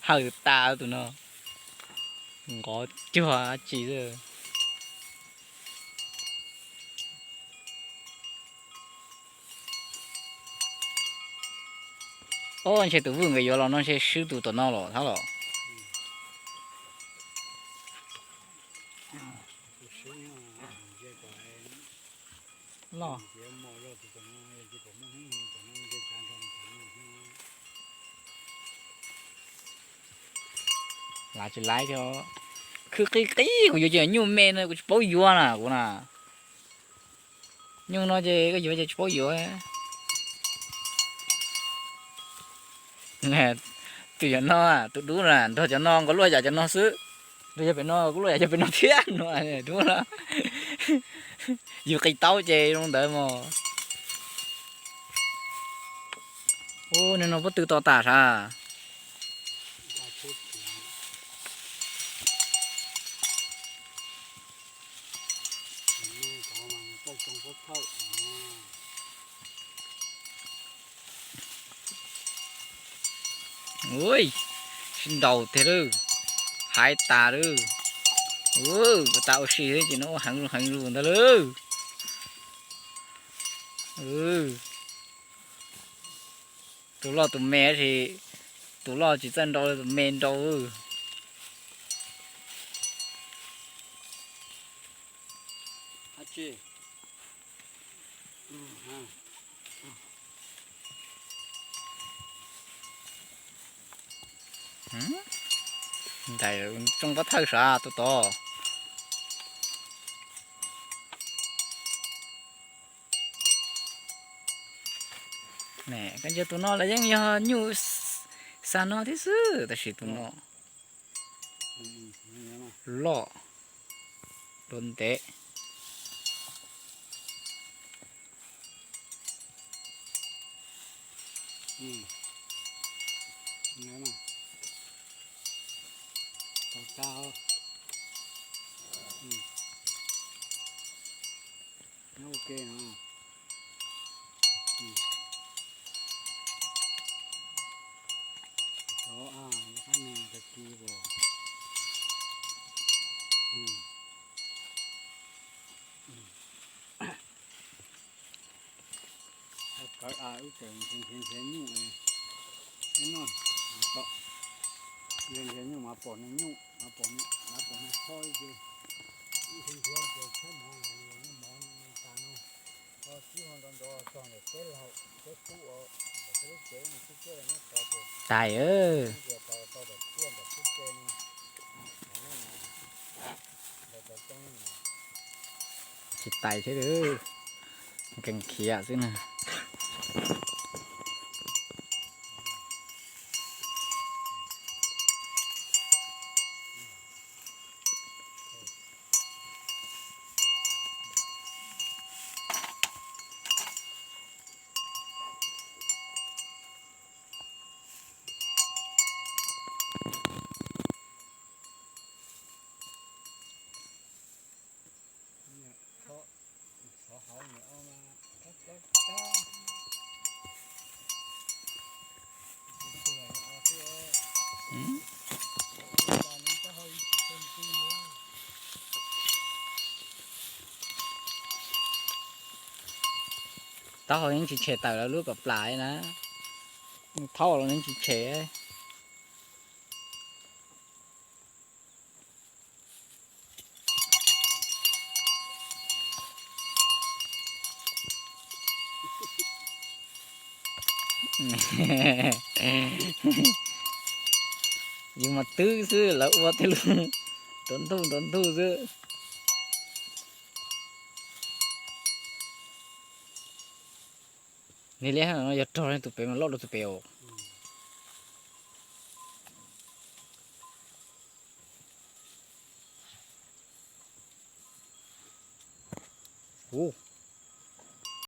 Hawm tas tus no, nqov cuag dab tsi xwb. Ob, ntshe tus Vwj nkawd yuav los no ntshe swb tus tom no los thab los. Loj. Lav tsis laib thiab. Khwv qis qis, kuv yuav ces nyuj me no kuv tsis paub yuav na kuv na. Nyuj no ces koj yuav ces tsis paub yuav. Tus yam no, tus dub na nrog cov no nkaus luaj yam cov no xwb. Nrog yog pem no kuj luaj yam yog pem no thiab no. Dub no yus qis taub ces zoo ntawd mos. Ub, no pob tw to tas sav. Ui, sib ntaus tiag lawm, hais tas lawm. Ua tas ua si ces no ua heev heev zus ntag lawm. Tus loj tus me tab sis, tus loj tsis txawj nrau, tus me nrau. Ntais tsoo pob thawj sav tus tod. Koj ntsia tus no los yeej yog nyuj xa no thiab xwb tab sis tus no loj, loj ntev. Kawv wb tseem nrhiav nrhiav nyuj, nrhiav nyuj mas pom nyuj mas pom, mas pom nws kho ces wb nrhiav ces tshab mov, mov tas no, kho tib ho nrov nrov txog ntawm teb laug teb kub, ntawm peb lub tsev nws tib teb nyob tod ces tais tau tom tiaj ntawm txhub tse no. Tsis tais thiab, nkees khiav xwb na. Taub hau yeej tsis tshem tawm lawv lub kom plam na. Thaub los yeej tsis tshem. Yus mas twb xwb, lawv ua tej lub nrov ntuj nrov ntuj xwb. Niag liab no yog rog tus pem mas loj dua tus pem os. Ub,